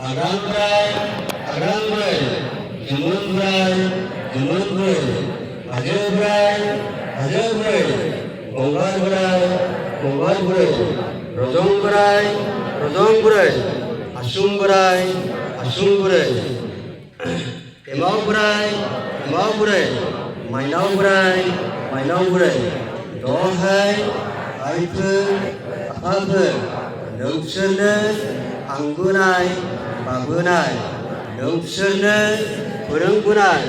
आगानफ्राय आगानब्रै जुमुनफ्राय जुमुनब्रै हाजोफ्राय हाजोब्रै गंगारफ्राय गंगारब्रै रजंफ्राय रजंब्रै आसुंब्राय आसुंब्रै एमावब्राय एमावब्रै माइनावब्राय माइनावब्रै दहाय आइफोर आफाफोर नोंसोरनो खांबोनाय बाबोनाय नोंसोरनो फोरोंबोनाय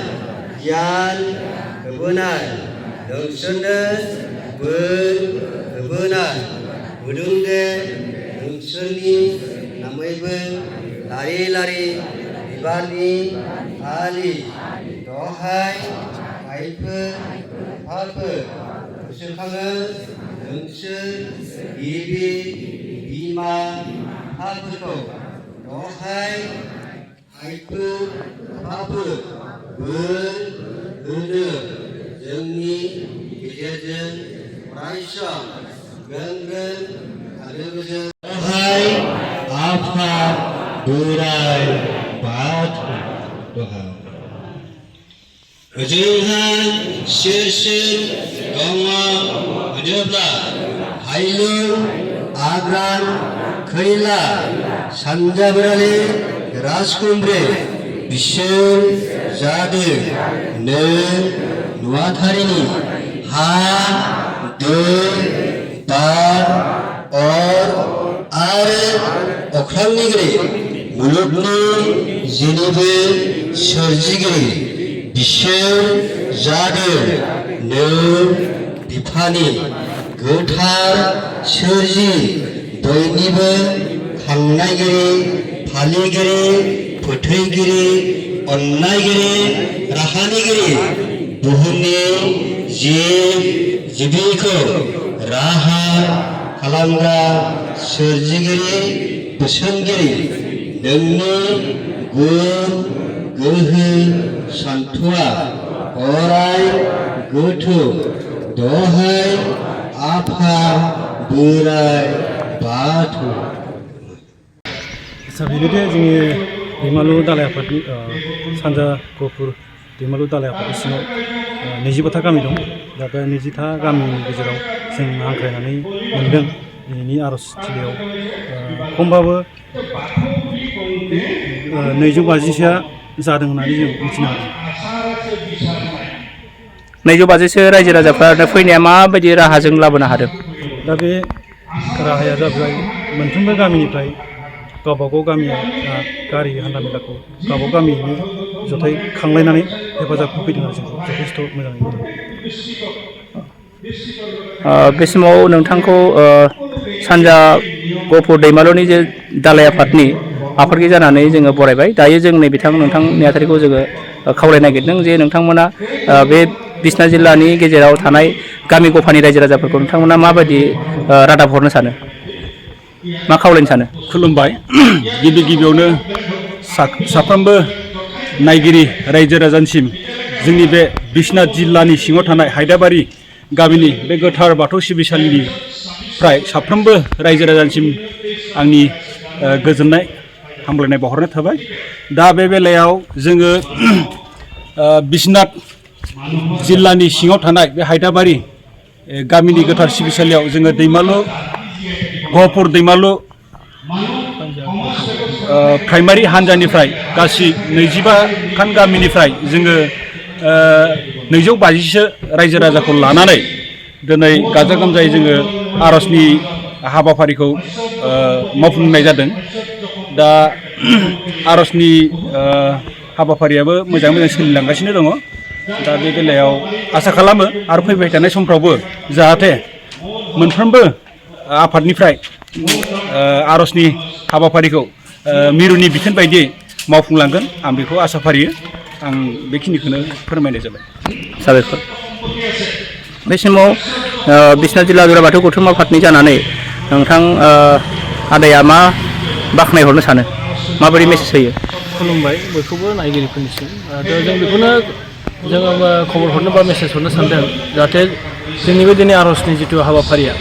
गियान होबोनाय नोंसोरनो बोर होबोनाय होदों दे नोंसोरनि नामैबो लारि लारि बिबारनि आलि दहाय आइफोर आफाफोर गोसोखाङो नोंसोर गिबि बिमा बिफाफोरखौ दहाय आइफोर आफाफोर बोर होदो जोंनि गेजेरजों अरायसम ग्रोम ग्रोम आलो गोजोन दहाय आफा बोराइ बाथौ दहाय ओजोंहाय सोर सोर दङ होनोब्ला हायलुं आग्रां खैला सानजाबरालि राजखुमब्रि बिसोर जादों नों नुवाथारिनि हा दै बार अर आरो अख्रांनिगिरि मुलुगनि जेनिबो सोरजिगिरि बिसोर जादों नों बिफानि गोथार सोरजि बयनिबो खांनायगिरि फालिगिरि फोथैगिरि अननायगिरि राहानिगिरि बुहुमनि जिब जिबिखौ राहा खालामग्रा सोरजिगिरि बोसोनगिरि नोंनि गुन गोहो सान्थौआ अराय गोथौ दहाय आफा बोराइ बाथौ। बेबायदि जोंनि दैमालु दालाइ आफादनि सानजा गहपुर दैमालु दालाइ आफादनि सिङाव 20था गामि दं। दा बे 20था गामिनि गेजेराव जों हांख्रायनानै मोनदों दिनैनि आर'ज थिलियाव खमबाबो 250सोआ जादों होननानै जों मिथिनो हादों। 250सो रायजो राजाफ्रा फैनाया माबायदि राहाजों लाबोनो हादों? दा बे राहाया जाबाय मोनफ्रोमबो गामिनिफ्राय गावबागाव गामिया गारि हान्थामेलाखौ गावबागाव गामियैनो जथाय खांलायनानै हेफाजाब होफैदों आरो जोंखौ जथेस्थ' मोजाङै मोजां। बे समाव नोंथांखौ सानजा गहपुर दैमालुनि जे दालाइ आफादनि आफादगिरि जानानै जोङो बरायबाय। दायो जों नोंथां नेहाथारिखौ जोङो खावलायनो नागिरदों जे नोंथांमोना बे बिसनाथ जिल्लानि गेजेराव थानाय गामि गफानि रायजो राजाफोरखौ नोंथांमोना माबायदि रादाब हरनो सानो, मा खावलायनो सानो? खुलुमबाय। गिबियावनो साफ्रोमबो नायगिरि रायजो राजानिसिम जोंनि बे बिसनाथ जिल्लानि सिङाव थानाय हायदाबारि गामिनि बे गोथार बाथौ सिबिसालिनिफ्राय साफ्रोमबो रायजो राजानिसिम आंनि गोजोननाय हामलायनाय बावहरनाय थाबाय। दा बे बेलायाव जोङो बिसनाथ जिल्लानि सिङाव थानाय बे हायदाबारि गामिनि गोथार सिबिसालियाव जोङो दैमालु गहपुर दैमालु प्राइमारि हान्जानिफ्राय गासै 25खान गामिनिफ्राय जोङो 250सो रायजो राजाखौ लानानै दिनै गाजा गोमजायै जोङो आर'जनि हाबाफारिखौ मावफुंनाय जादों। दा आर'जनि हाबाफारियाबो मोजाङै मोजां सोलिलांगासिनो दङ। दा बे बेलायाव आसा खालामो आरो फैबाय थानाय समफ्रावबो जाहाथे मोनफ्रोमबो आफादनिफ्राय आर'जनि हाबाफारिखौ मिरुनि बिथोन बायदियै मावफुंलांगोन आं बेखौ आसा फारियो। आं बेखिनिखौनो फोरमायनाय जाबाय। साबायखर। बे समाव बिसनाथ जिल्ला दुरा बाथौ गौथुम आफादनि जानानै नोंथां आदाया मा बाख्नायहरनो सानो, माबायदि मेसेज होयो? खुलुमबाय बयखौबो नायगिरिफोरनिसिम। जों बेखौनो जोङो खबर हरनो बा मेसेज हरनो सानदों जाहाथे जोंनि बे दिनै आर'जनि जिथु हाबाफारिया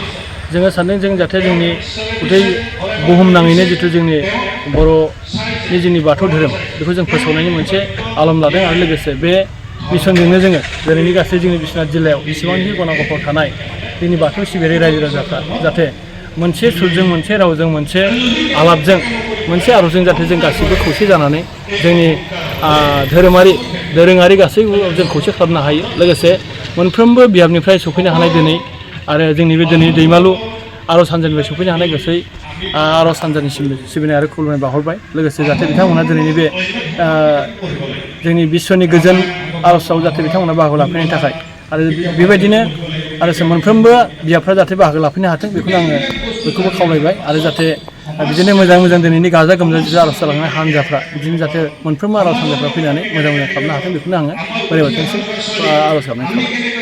जोङो सानदों जों जाहाथे जोंनि गथै बुहुमनाङैनो जिथु जोंनि बर'नि जोंनि बाथौ धोरोम बेखौ जों फोसावनायनि मोनसे आलम लादों आरो लोगोसे बे मिशनजोंनो जोङो दिनैनि गासै जोंनि बिश्वनाथ जिल्लायाव जेसेबांखि गनागफाव थानाय जोंनि बाथौ सिबियारि रायजो राजाफ्रा जाहाथे मोनसे सुरजों मोनसे रावजों मोनसे आलापजों मोनसे आर'जजों जाहाथे जों गासैबो खौसे जानानै जोंनि दोरोङारि गासैबो जों खौसे खालामनो हायो लोगोसे मोनफ्रोमबो बिहाबनिफ्राय सफैनो हानाय दिनै आरो जोंनि बे दिनै दैमालु आर'ज हान्जानिफ्राय सफैनो हानाय गासै आर'ज हान्जानिसिम सिबिनाय आरो खुलुमनाय बावहरबाय लोगोसे जाहाथे बिथांमोना दिनैनि बे जोंनि बिश्वनि गोजोन आर'जआव जाहाथे बिथांमोना बाहागो लाफैनायनि थाखाय आरो बेबायदिनो आरो मोनफ्रोमबो बियाबफ्रा जाहाथे बाहागो लाफैनो हाथों बेखौनो आङो बयखौबो खावलायबाय आरो जाहाथे बिदिनो मोजां दिनैनि गाजा गोमजा जिथु आर'ज जालांनाय हान्जाफ्रा बिदिनो जाहाथे मोनफ्रोमबो आर'ज हान्जाफ्रा फैनानै मोजां खालामनो हाथों बेखौनो आङो बोराइ बाथौनिसिम आर'ज गाबनाय थाबाय।